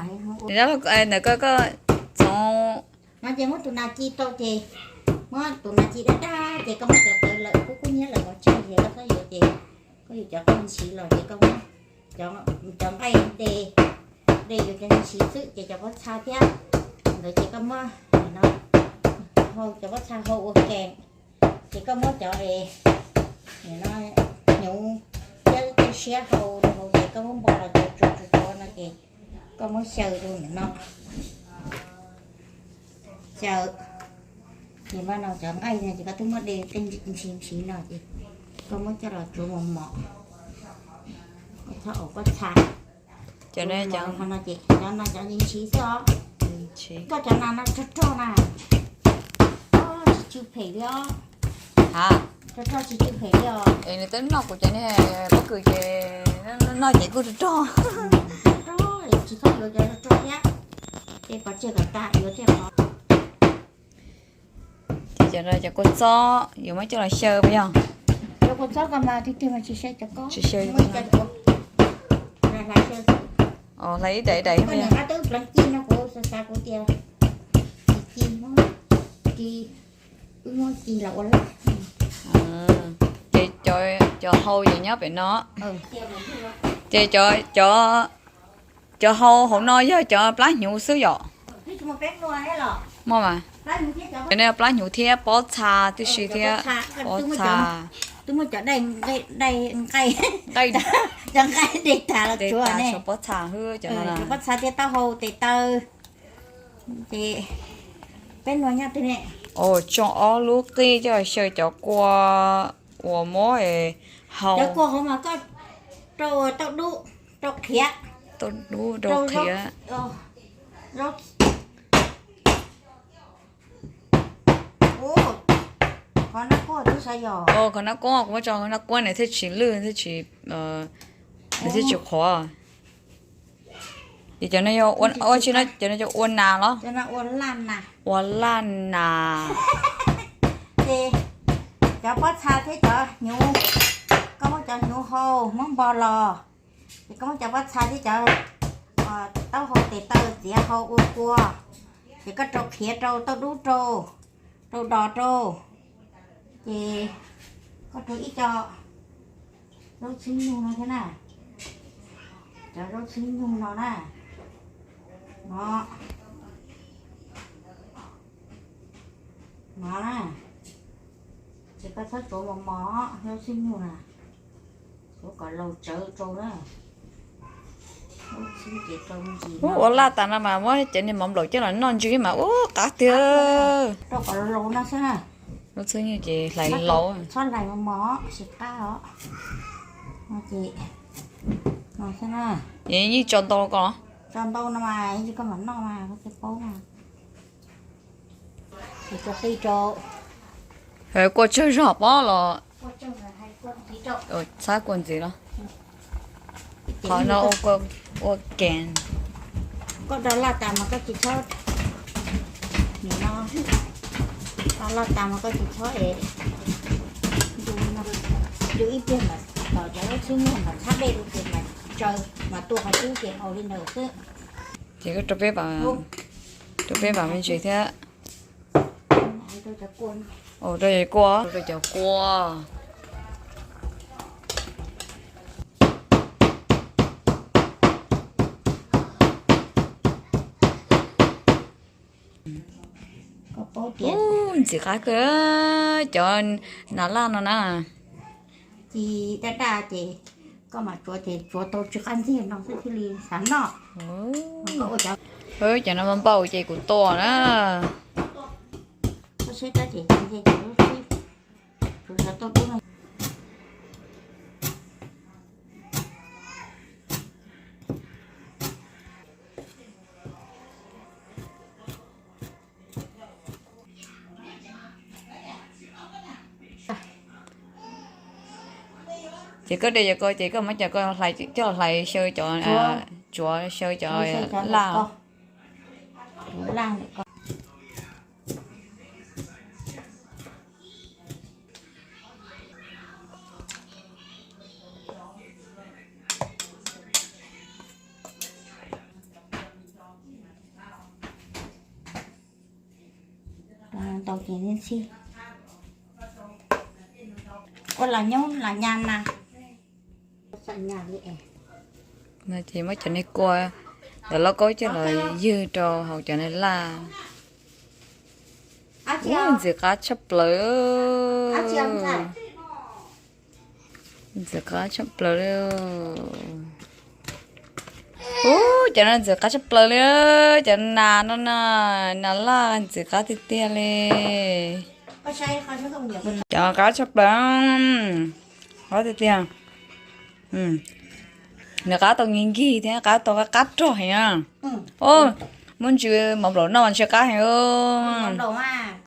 Ntawm koj, koj txhoov no ces muab tus nas ci rau ces, muab tus nas ci daj daj ces koj muab cov tawv lawm kub kub hnyiab lawm los tseg ces koj txhob yuav ces koj yuav cov qoj ntshis los ces koj muab cov nqaij de, de yuav cov ntshis xwb ces cov pob txha thiab ntawd ces koj muab no hau cov pob txha hau ua ke ces koj muab cov es no hnyuv thiab tej siab hau rau hauv ces koj muab npo los tsuav tsuav tsuav tsuav no ces koj muab xyaw rau ntawm no. Xyaw ces npaj no cov nqaij no ces koj twb muab de tej ntshis ntshis no ces koj muab coj los tsuav mos mos, txhob ua pob txha. Cov no cov ntshis xwb os. Koj cov nas no rog rog na, tsis tsw phem li os. Ha, rog rog tsis tsw phem li os. Es nws twb noj kuv cov niag pob kws ces noj ces kuj rog rog. Rog, tsis txhob yuav cov rog rog thiab, ces pov tseg kom tas yuav thiaj qhov. Ces cov no cov kua txob yuav muab coj los xyaw puas yog? Cov kua txob ko mas tiag tiag mas tsis xyaw cov ko, tsis xyaw. Hlais ib daim ib daim. Koj niam qab twb pleev ci no kuv xav xav kuv tias ci, ci, wb muab ci los ua laj. Ces cov hau ces nyob pem no. Ces cov, cov hau hauv no yog cov plab hnyuv xwb yom? Muaj mas. Cov no plab hnyuv thiab pob txha tib si thiab. Pob txha. Twb muab cov nqaij, cov nqaij de tag los tsuav ne. Pob txha hwb cov no. Pob txha thiab taub hau tes taw. Ces peb nua nyob twg ne? Tsoo ob lub qij coj xyaw cov kua uas muab hau. Cov kua hauv mas koj rau tauj dub, rau qhiav. Tauj dub rau qhiav. Qhov nab kuab twb sav yog. Qhov nab kuab kuv muab tso, qhov nab kuab nws thiaj tsis lwj, thiaj tsis, nws thiaj tsis qhuav. Ces cov no yog ua tsi no, cov no yog ua nas los? Ua laj nas. Ces cov pob txha thiab cov hnyuv, koj muab cov hnyuv hau muab npo los, ces koj muab cov pob txha thiab cov taub hau tes taw txiav hau ua kua, ces koj rau qhiav rau tauj dub rau, rau dos rau, ces koj rau ib co zaub txhwb nyuj no thiab na, cov zaub txhwb nyuj no na, no, no na, ces koj txhob tsuav mos mos zaub txhwb nyuj na, tsuav kom laus tsawv rau na. Ua laj tas no mas muab cov niag mov nplaum coj los noj ntsws mas ua qab tiag. Rau kom laus no xwb na. Zaub txhwb nyuj ces hlais laus. Txhob hlais mos mos tsis qab os. Ces no xwb na. Yeej tso ntau ko los? Tso ntau no mas yeej koj mam noj mas koj thiaj paub mas. Tso qij rau. Kua tsawg zog pob los? Txhab kua ntxiv los? Qhov no ua ke. Koj rau laj tas mas koj tsis txhob, nim no rau laj tas mas koj tsis txhob es, ntu ib pliag mas tom cov lub txhwb nyuj mas txhab dej rau ces mas tsaws mas tua qhov cub ces haus li ntawd xwb. Ces koj rau peb, rau peb vam me ntsis thiab. Rau cov kua, rau cov kua. Ub, ntxim qab kawg cov nas laj no na. Ci daj daj ces koj mam tsuav ces tsuav tau tsis qab ntxiag no xwb thiaj li xav noj. Cov no npau ces kuv tua na. Ces koj de cov ko ces koj muab cov ko coj hlais xyaw cov, tsuav xyaw cov laj. Tau ces ntxhi ua los nyob los nyas na. No ces muab cov niag kua ntawm lauj kaub coj los ywg rau hauv cov niag laj. Ub, ntxim qab tshaj plaws. Ntxim qab tshaj plaws li. Ub, cov no ntxim qab tshaj plaws li. Cov nas no na, nas laj ntxim qab tiag tiag li. Cov qab tshaj plaws, qab tiag tiag. Nws qab tau nkig nkig thiab qab tau qab rog heev. Muab ntsis mov nplaum noj mas ntshai qab heev.